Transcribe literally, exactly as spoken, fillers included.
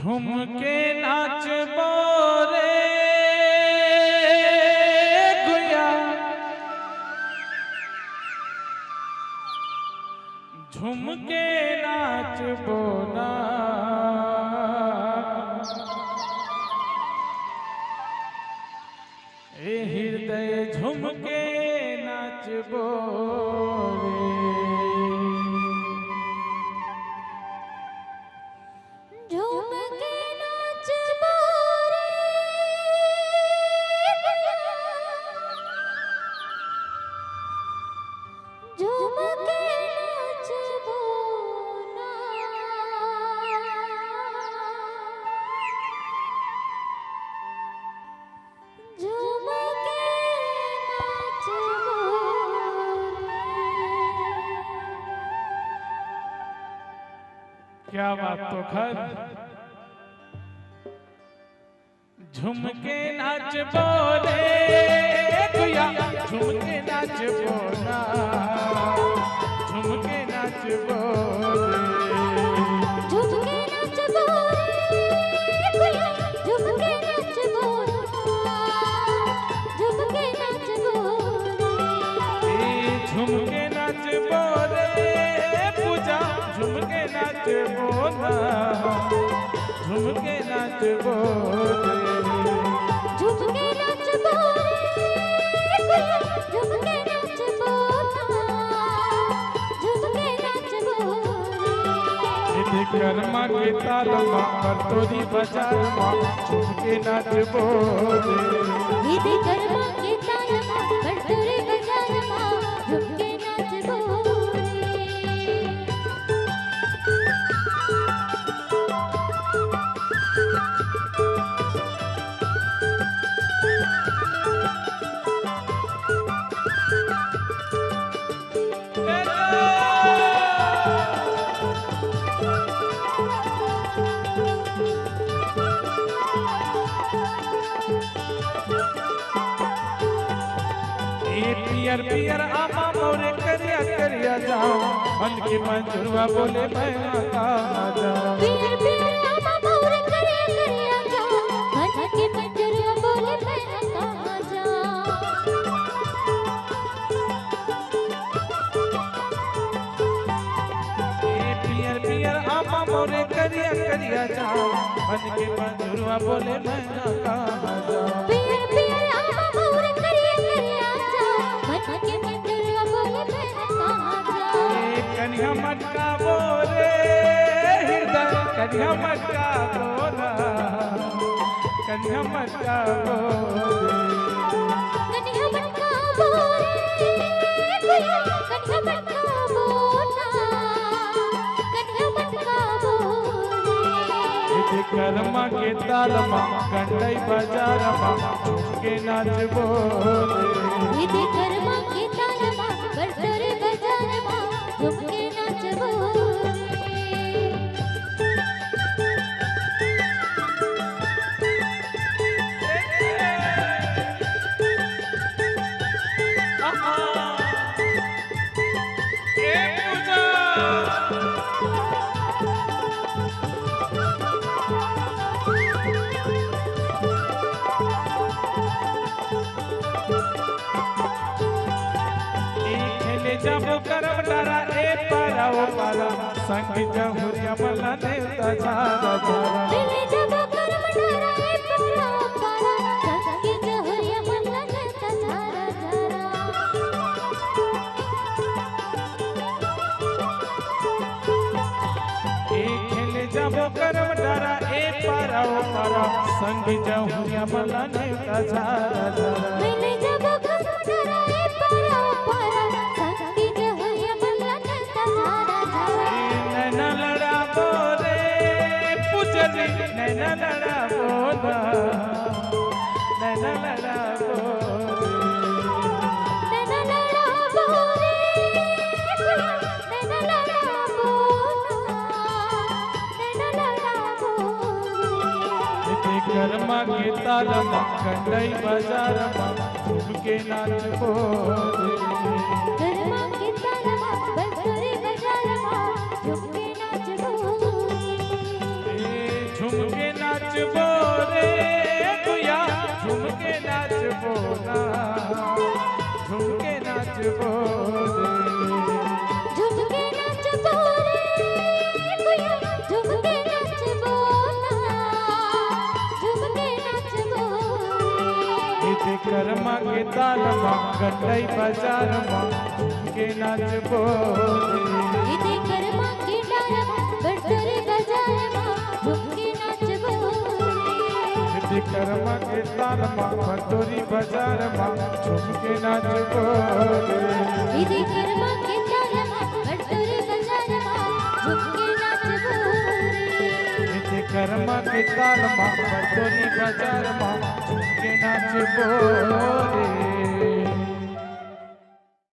झूम के नाचबो रे गुया, झूम के नाचबो ना। ए हृदय झूम के नाचबो रे। झूम के नाचबो रे गुया, झूम के नाचबो ना। झूम के नाचबो रे। क्या बात तो खर। झूम के नाचबो रे गुया, झूम के नाचबो ना। झूम के नाचबो रे। झूम के नाचबो रे गुया, झूम के नाचबो ना। झूम के नाचबो रे। ए, झूम के नाचबो रे पूजा, झूम के नाचबो ना। झूम के नाचबो रे। झूम के नाचबो रे गुया, झूम के नाचबो ना। झूम के नाचबो रे। विधि कर्मा के ताल मा, परतोरी बाजार मा, झूम के नाचबो रे। विधि कर्मा के ताल मा, परतोरी बाजार मा, झूम के नाचबो रे। ए पियर पियर आमा मोरे करिया करिया जाम, मन के मंजुरवा बोले मैं आता आ जाम। पियर पियर आमा मोरे करिया करिया जाम, मन के मंजुरवा बोले मैं आता आ जाम। ए पियर पियर आमा मोरे करिया करिया जाम, मन के मंजुरवा बोले मैं ना कहाँ जाम। पियर पियर आमा मोरे करिया करिया जाम, मन के मंजुरवा बोले मैं ना कहाँ जाम। ए कन्हैया मटकाबो रे हृदय, कन्हैया मटकाबो ना। कन्हैया मटकाबो रे। कन्हैया मटकाबो रे, गुया, कन्हैया मटकाबो ना, कन्हैया मटकाबो रे। विधि कर्मा के ताल मा, कंडई बाजार मा, झूम के नाचबो रे। विधि कर्मा के ताल मा, परतोरी बाजार मा, झूम के नाचबो रे। ए खेले जाबो करम डारा, ए पारा ओ पारा, संग जहुरिया मन ला नेवता झारा झारा। खेले जाबो करम डारा, ए पारा ओ पारा, संग जहुरिया मन ला नेवता झारा झारा। ए खेले जाबो करम डारा, ए पारा ओ पारा, संग जहुरिया मन ला नेवता झारा झारा। खेले जाबो करम डारा, ए पारा ओ पारा, संग जहुरिया मन ला नेवता झारा झारा। ए नैना लड़ाबो रे पुजरी, नैना लड़ाबो ना, नैना लड़ाबो रे। नैना लड़ाबो रे, नैना लड़ाबो ना, नैना लड़ाबो रे। विधि कर्मा के ताल मा, कंडई बाजार मा, झूम के नाचबो रे। कर्मा के ताल मा, परतोरी बाजार मा, झूम के नाचबो रे। ए, झूम झुमके नाचबो रे गुया, झुमके नाचबो ना, झुमके नाचबो रे। झुमके नाचबो रे गुया, झुमके नाचबो ना, झुमके नाचबो रे। इदे करमा के ताल मा, गंडई बाजार मा, झुमके नाचबो रे। इदे करमा के ताल मा, गंडई बाजार मा, झुमके नाचबो रे। इदे करमा के ताल मा, बटोरी बाजार मा, झुमके नाचबो रे। इदे करमा के ताल मा, बटोरी बाजार मा, झुमके नाचबो रे। इदे करमा के ताल मा, बटोरी बाजार मा, झुमके नाचबो रे।